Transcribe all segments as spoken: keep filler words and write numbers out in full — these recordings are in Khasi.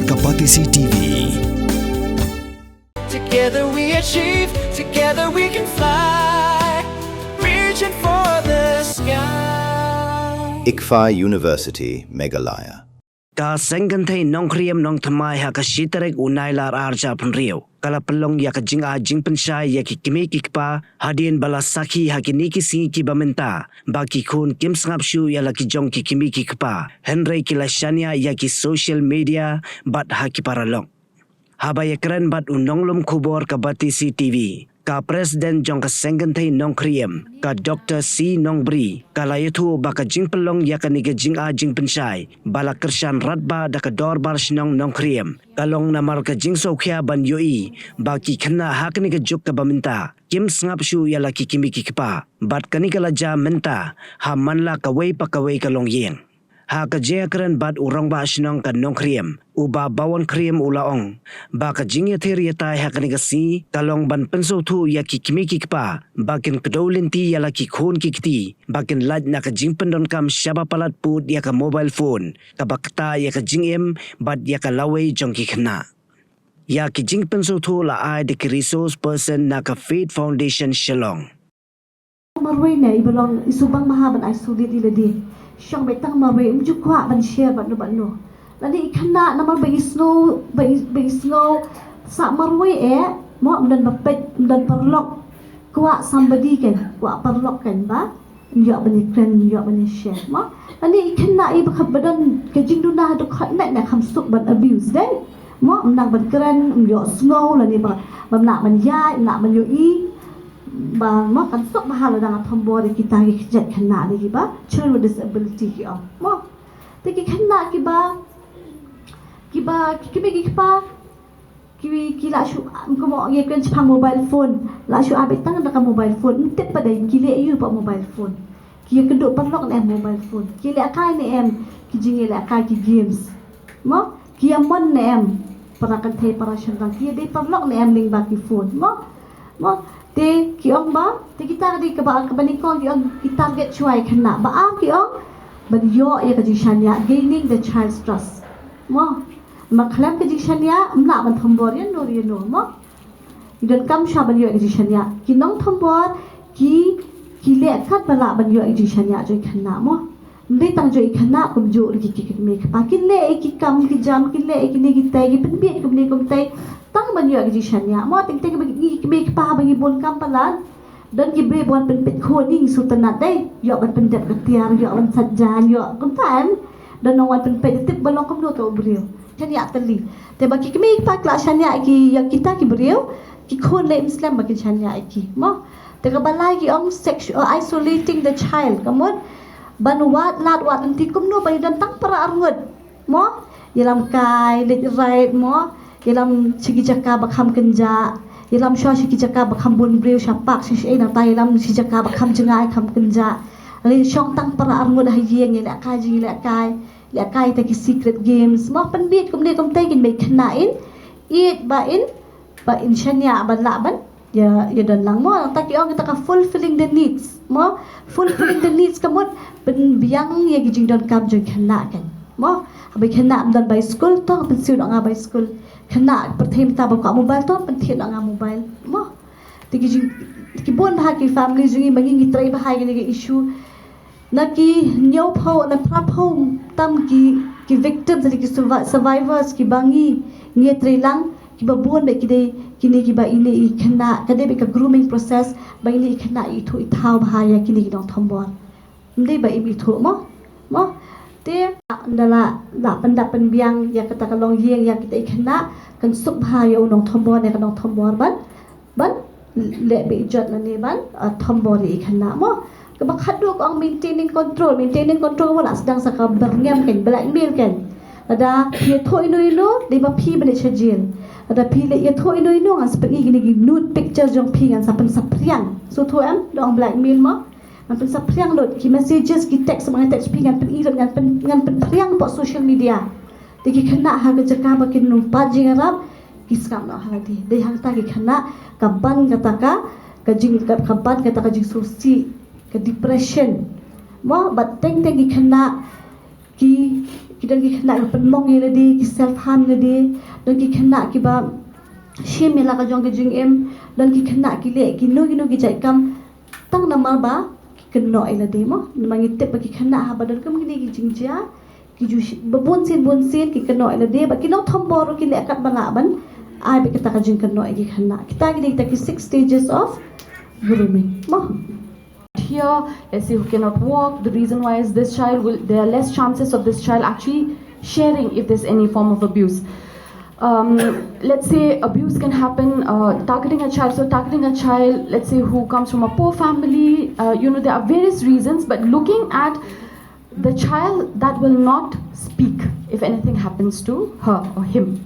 Ka Batesi T V. Together we achieve, together we can fly. Reaching for the sky. ICFAI University, Meghalaya. Ka seng kynthei Nongkriem Nongthymmai ha ka shi tarik u Nailar arhajar arphew hynriew ka la pynlong ïa ka jingai jingpynshai ïa ki kmie ki kpa hadien ba la sakhi ha kine ki sngi kiba mynta ba ki khun kim sngap shuh ïa la ki jong ki kmie ki kpa, hynrei ki la shaniah ïa ki social media bad ha ki paralok. Haba ïakren bad u nonglum khubor ka Batesi T V, ka President jong ka seng kynthei Nongkriem, ka Doctor C Nongbri, ka la ïathuh ba ka jingpynlong ïa kane ka jingai jingpynshai ba la kyrshan radbah da ka Dorbar Shnong Nongkriem ka long namar ka jingsngewkhia ban ïohi ba ki khynnah ha kane ka juk kaba mynta kim sngap shuh ïa la ki kmie ki kpa, bad kane ka la jia mynta ha man la kawei pa kawei ka longïing. Ha ka jingïakren bad u Rangbah Shnong ka Nongkriem, u Bah Bawon Kriem, u la ong ba ka jingïathir ïatai ha kane ka sngi ka long ban pynsngewthuh ïa ki kmie ki kpa ba kin kdew lynti ïa la ki khun ki kti ba kin lait na ka jingpyndonkam shaba palat pud ïa ka mobile phone kaba ktah ïa ka jingim bad ïa ka lawei jong ki khynnah. Ïa ki jingpynsngewthuh la ai da ki resource person na ka Faith Foundation Shillong. Marwei ne i ba long i subang maha ban isolate i lade. Shong beit tang marwei, um ju kwah ban share bad no bad no. Lane i khynnah namar ba i sngew, ba i, ba i sngew sa marwei eh, mo, um don ba peit, um don paralok. Kwah somebody kan, kwah paralok kan ba. Um ïoh ban ïakren, um ïoh ban share, mo. Lane i khynnah i ba kham ba don ka jingduna ha dkhot met ne kham suk ban abuse dei. Mo, um nang ban kren, um ïoh sngew lane ba, ba um lah ban ïaid, um lah ban ïohi. Ba mo kan suk ba ha la dang thombor ïa kita ki kjat khynnah ne kiba children with disability ki ong. Mo. Te ki khynnah kiba, kiba, ki kmie ki kpa, ki, ki la shu, um, kumno ïakren shaphang mobile phone, la shu abit tang da ka mobile phone, um tip pat dei ki leh ïa u pa mobile phone. Ki ïakynduh paralok ne em mobile phone. Ki lehkai ne em ki jingïalehkai ki games. Mo, ki ïamon ne em para kynthei para shynrang, ki ïadei paralok ne em lyngba ki phone. Mo, mo, te ki ong ba, te kita ka dei kaba, kaba nyngkong ki ong ki target shuwa ïa khynnah. Ba ar ki ong ban ïoh ïa ka jingshaniah, gaining the child's trust. Mo, ma khlem ka jingshaniah, um lah ban thombor ïa no ïa no, mo. Ngi donkam shuwa ban ïoh ïa ka jingshaniah. Ki nongthombor ki, ki leh kat ba lah ban ïoh ïa ka jingshaniah jong ki khynnah mo. Ym dei tang jong ki khynnah, kumjuh ruh ki, ki kmie kpa. Kin leh ïa ki kam ki jam, kin leh ïa kine kitei, ki pynbieit kumne kumtei tang ban ïoh ïa ka jingshaniah mo. Teng teng ba ngi kmie kpa ba ngi bun kam palat. Don ki briew ba wan pynpeit khun, ngi sngewtynnat dei. Ïoh ban pyndep ka tiar, ïoh ban sait jaiñ, ïoh kumta em. Don nong wan pynpeit, tip ba long kumno uta u briew. Shaniah tylli. Te ba ki kmie ki kpa ki la shaniah ïa ki, ïa kita ki briew, ki khun leh ym slem ba kin shaniah ïa ki. Mo. Te kaba lai ki ong sexu-, uh, isolating the child. Ka mut ban wad lad wad lynti kumno ba ïa don tang para arngut. Mo. Ïalam kai, leit ride mo. Ïalam sha ki jaka ba kham kynjah. Ïalam shuwa sha ki jaka ba kham bun briew, sha park, sha shaei nangta ïalam sha ki jaka ba kham jngai, kham kynjah. Leit shong tang para arngut ha ïing, ïalehkai jingïalehkai. Lehkai ïa kita ki secret games. Mo, pynbieit kumne kumtei kin beit khynnah in ïeit ba in, ba in shaniah ban lah ban ïa, ïa don lang mo. Nangta ki ong kita ka fulfilling the needs. Mo, fulfilling the needs ka mut pynbiang ïa ki jingdonkam jong khynnah kan. Mo, haba khynnah ym don bai skul, to pynsiew noh nga bai skul. Khynnah pyrthei mynta ba kwah mobile, to pynthiew noh nga mobile. Mo. Te ki jing, ki bun bha ki family jong ngi ba ngi ngi trei bha ïa kane ka issue. Na ki hynñiewphew, na phraphew tam ki, ki victims, ki survi-, survivors kiba ngi, ngi ïatrei lang, kiba bun bha ki dei kine kiba ine i khynnah, ka dei bha ka grooming process ba ine i khynnah i ithuh i thaw bha ïa kine ki nongthombor. Ym dei ba im ithuh mo. Mo. Te ynda la, la pyndap pynbiang ïa kata ka longïing ïa kita i khynnah, kan suk bha ïa u nongthombor ne ka nongthombor ban ban leh beit jot lane ban, ah, thombor ïa i khynnah mo. Kaba khatduh ka ong maintaining control. Maintaining control mo la sdang sa ka byrngem kan, blackmail kan. Lada phi ïathuh ino ino, dei ba phi ban leit sha jail. Lada phi leit ïathuh ino ino, ngan sa pyni kine ki nude pictures jong phi, ngan sa pynsaphriang. Sngewthuh em, da ong blackmail mo. Ngan pynsaphriang lut ki messages, ki text ba ngan text phi, ngan pyni lut, ngan pyn, ngan pynphriang hapoh social media. Te ki khynnah ha ka jaka ba kin ym pat jingïarap, ki sngap noh ha lade. Dei hangta ki khynnah ka ban kata ka, ka jing, ka, ka ban kata ka jingsngewsih, ka depression. Mo, bad teng teng ki khynnah ki, Ki don ki khynnah kiba pynmong ïa lade, ki self harm ïa lade, don ki khynnah kiba shim ïa la ka jong ka jingim, don ki khynnah ki leh kino kino ki jait kam tang namar ba ki kynnoh ïa lade mo. Namar ngi tip ba ki khynnah haba don kum kine ki jingjia, ki ju shi-, ba bun sien bun sien ki kynnoh ïa lade, ba ki nongthombor ruh ki leh katba lah ban ai beit kata ka jingkynnoh ïa ki khynnah. Kita kine kita ki six stages of grooming mo. Here, let's say, who cannot walk, the reason why is this child will, there are less chances of this child actually sharing if there's any form of abuse. Um, let's say abuse can happen, uh, targeting a child. So targeting a child, let's say, who comes from a poor family, uh, you know, there are various reasons, but looking at the child that will not speak if anything happens to her or him.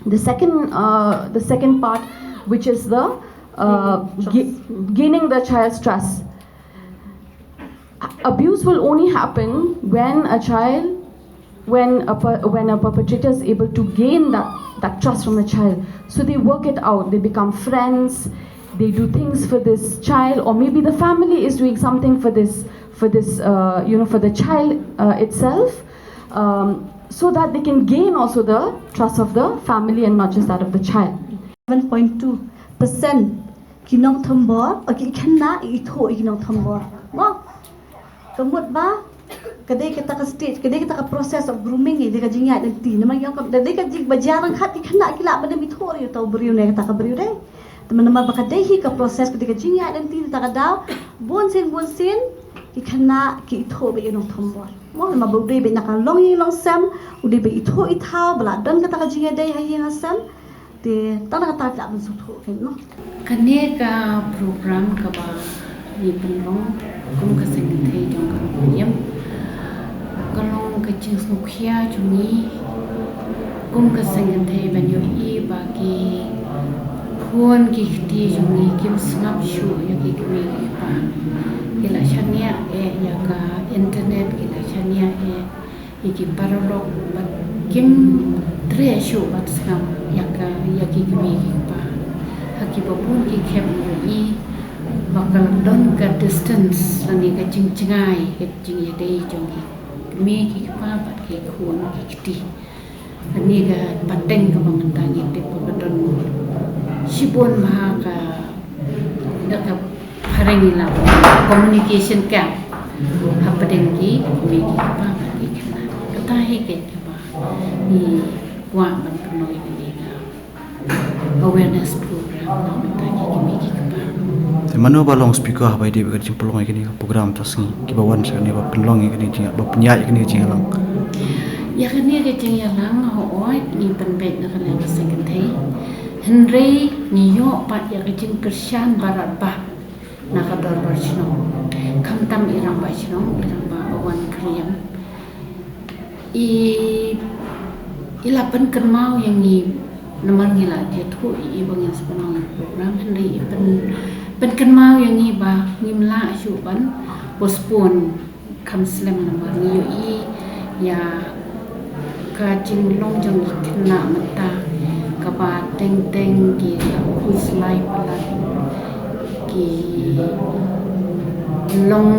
The second, uh, the second part, which is the, uh, ga- gaining the child's trust. Abuse will only happen when a child, when a per- when a perpetrator is able to gain that that trust from a child. So they work it out. They become friends. They do things for this child, or maybe the family is doing something for this for this uh, you know, for the child uh, itself, um, so that they can gain also the trust of the family and not just that of the child. Seven point two percent ki nongthombor, o ki khynnah i thoh i ki nongthombor. Mo, ka mut ba ka dei kata ka stage, ka dei kata ka process of grooming, i dei ka jingïaid lynti. Namar ïa ka dei ka jing ba jia ryngkat ki khynnah ki lah ban ym i thoh ïa uta u briew ne kata ka briew dei. Te namar ba ka dei hi ka process, ka dei ka jingïaid lynti, kata ka daw bun sien bun sien ki khynnah ki i thoh beit ïa u nongthombor. Mo, namar ba u dei beit na ka longïing longsem, u dei beit i thoh i thaw, ba la don kata ka jingïadei ha ïing ha sem. Te tang na kata ki lah ban sngewthuh kein mo. Kane ka program kaba ngi pynlong kum ka seng kynthei jong ka Nongpynim ka long ka jingsngewkhia jong ngi kum ka seng kynthei ban ïohi ba ki khun ki kti jong ngi kim sngap shuh ïa ki kmie ki kpa. Ki la shaniah eh ïa ka internet, ki la shaniah eh ïa ki paralok, bad kim treh shuh ban sngap ïa ka, ïa ki kmie ki kpa. Ha kiba bun ki khep ngi ïohi ba ka don ka distance lane ka jingjngai ka jingïadei jong ki kmie ki kpa bad ki khun ki kti. Kane ka pateng kaba mynta ngi tip ba ka don shibun bha ka, da ka phareng ila communication gap hapdeng ki kmie ki kpa bad ki khynnah. Kata hi ka kaba ngi kwah ban pynlong ïa kane ka awareness program na bynta ki kmie ki kpa. Te mano ba long speaker haba ïadei bad ka jingpynlong ïa kane ka program mynta ka sngi, kiba wan sha kane ba pynlong ïa kane ka jing, ba pynïaid ïa kane ka jingïalang? Ïa kane ka jingïalang, hooid, ngi pynbeit na ka liang ka seng kynthei. Hynrei ngi ïoh pat ïa ka jingkyrshan baroh ba na ka dorbar shnong. Khamtam i rangbah shnong, i rangbah Awan Kyriem, i, i la pynkynmaw ïa ngi namar ngi la ïathuh ïa i ba ngin sa pynlong program, hynrei i pyn, pynkynmaw ïa ngi ba ngim lah shuh ban postpone. Kham slem namar ngi ïohi ïa ka jinglong jong ki khynnah mynta kaba teng teng ki la khuslai palat, ki long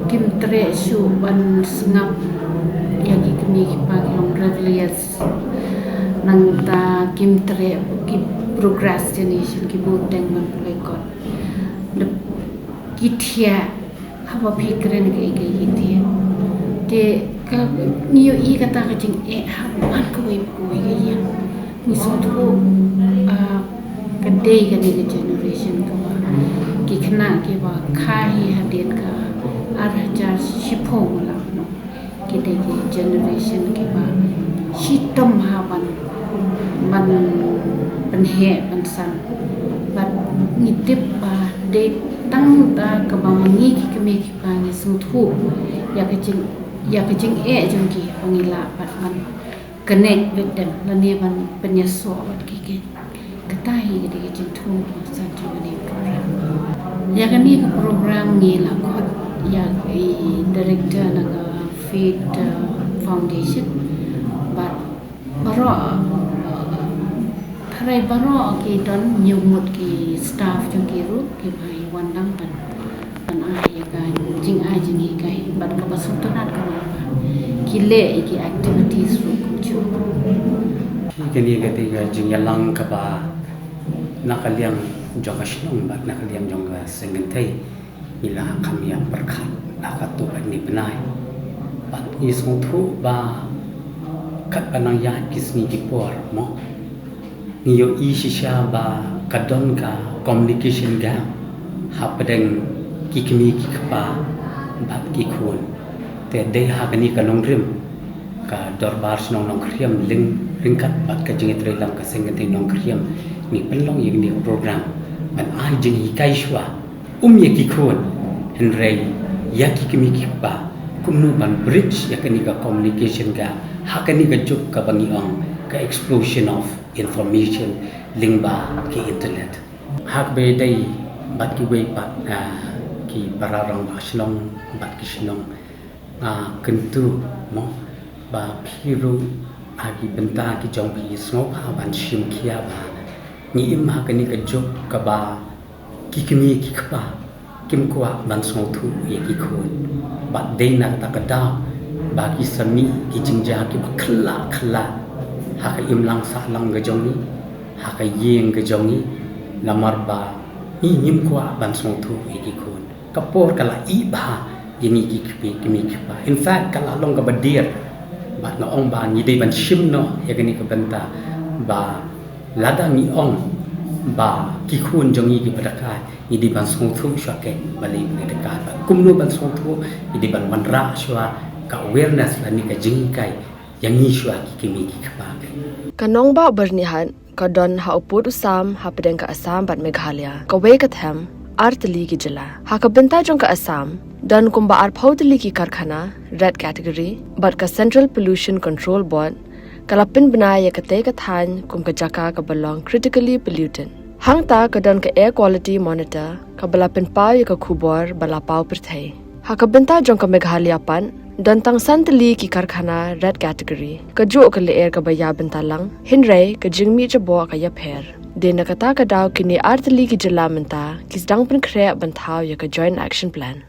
kim treh shuh ban sngap ïa ki kmie ki kpa, ki long rebellious. Nangta kim treh, ki procrastination, ki bun teng ban pynlong kot. Ki thiah haba phi kren kaei kaei ki thiah. Te ka ngi ïohi kata ka jingeh ha man kawei pa kawei ka ïing. Ngi sngewthuh, ah, ka dei kane ka generation kaba ki khynnah kiba kha hi hadien ka ar hajar shiphew, la, no. Ki dei ki generation kiba shitom ha ban, ban pynheh pynsan. Bad ngi tip ba dei tang da kaba ma ngi ki kmie ki kpa ngi sngewthuh ïa ka jing, ïa ka jingeh jong ki ba ngi lah pat ban connect with them lane ban pynïasoh bad ki. Kata hi ka dei ka jingthmu ba ngi sa jong kane ka program. Ïa kane ka program ngi la khot ïa i director na ka Faith, uh, Foundation bad baroh, uh, tharai baroh ki don, hynñiew ngut ki staff jong ki ruh kiba wan lang ban, Ai ïa ka jingai jinghikai bad kaba sngewtynnat ka mut ba ki leh ïa ki activities ruh kumjuh. Kane ka dei ka jingïalang kaba na ka liang jong ka shnong bad na ka liang jong ka seng kynthei ngi la kham ïa pyrkhat ha kato katne bnai. Bad ngi sngewthuh ba katba nang ïaid ki sngi ki por mo, ngi ïohi shisha ba ka don ka communication gap hapdeng ki kmie ki kpa bad ki khun. Te dei ha kane ka nongrim ka Dorbar Shnong Nongkriem lyngkot bad ka jingïatreilang ka seng kynthei Nongkriem ngi pynlong ïa kane ka program ban ai jinghikai shuwa, um ïa ki khun, hynrei ïa ki kmie ki kpa, kumno ban bridge ïa kane ka communication gap ha kane ka juk kaba ngi ong ka explosion of information lyngba ki internet. Ha kaba ïadei bad kiwei pat, ah, ki para rangbah shnong bad ki shnong, ah, kyntu mo ba phi ruh ha ki bynta ki jong phi sngewbha ban shim khia ba ngi im ha kane ka juk kaba ki kmie ki kpa kim kwah ban sngewthuh ïa ki khun. Bad dei na kata ka daw ba ki sa mih ki jingjia kiba khlaiñ khlaiñ ha ka imlang sahlang ka jong ngi, ha ka ïing ka jong ngi, namar ba ngi ngim kwah ban sngewthuh ïa ki khun. Ka por ka la ih bha ïa ngi ki kmie ki kpa. In fact ka la long kaba dier. Bad nga ong ba ngi dei ban shim noh ïa kane ka bynta ba lada ngi ong ba ki khun jong ngi kiba dakaid, ngi dei ban sngewthuh shuwa keiñ balei ba ki dakaid. Bad kumno ban sngewthuh, ngi dei ban wanrah shuwa ka awareness lane ka jinghikai ïa ngi shuwa ki kmie ki kpa keiñ. Ka nongbah Byrnihat ka don ha u pud u sam hapdeng ka Assam bad Meghalaya, kawei ka them ar tylli ki jylla. Ha ka bynta jong ka Assam don kumba arphew tylli ki karkhana red category bad ka Central Pollution Control Board ka la pynbna ïa katei ka thaiñ kum ka jaka kaba long critically polluted. Hangta ka don ka Air Quality Monitor kaba la pynpaw ïa ka khubor ba la paw pyrthei. Ha ka bynta jong ka Meghalaya pat don tang san tylli ki karkhana red category, kajuh ka lyer kaba ïa bynta lang, hynrei ka jingmih jaboh ka ïapher. Dei na kata ka daw kine ar tylli ki jylla mynta ki sdang pynkhreh ban thaw ïa ka Joint Action Plan.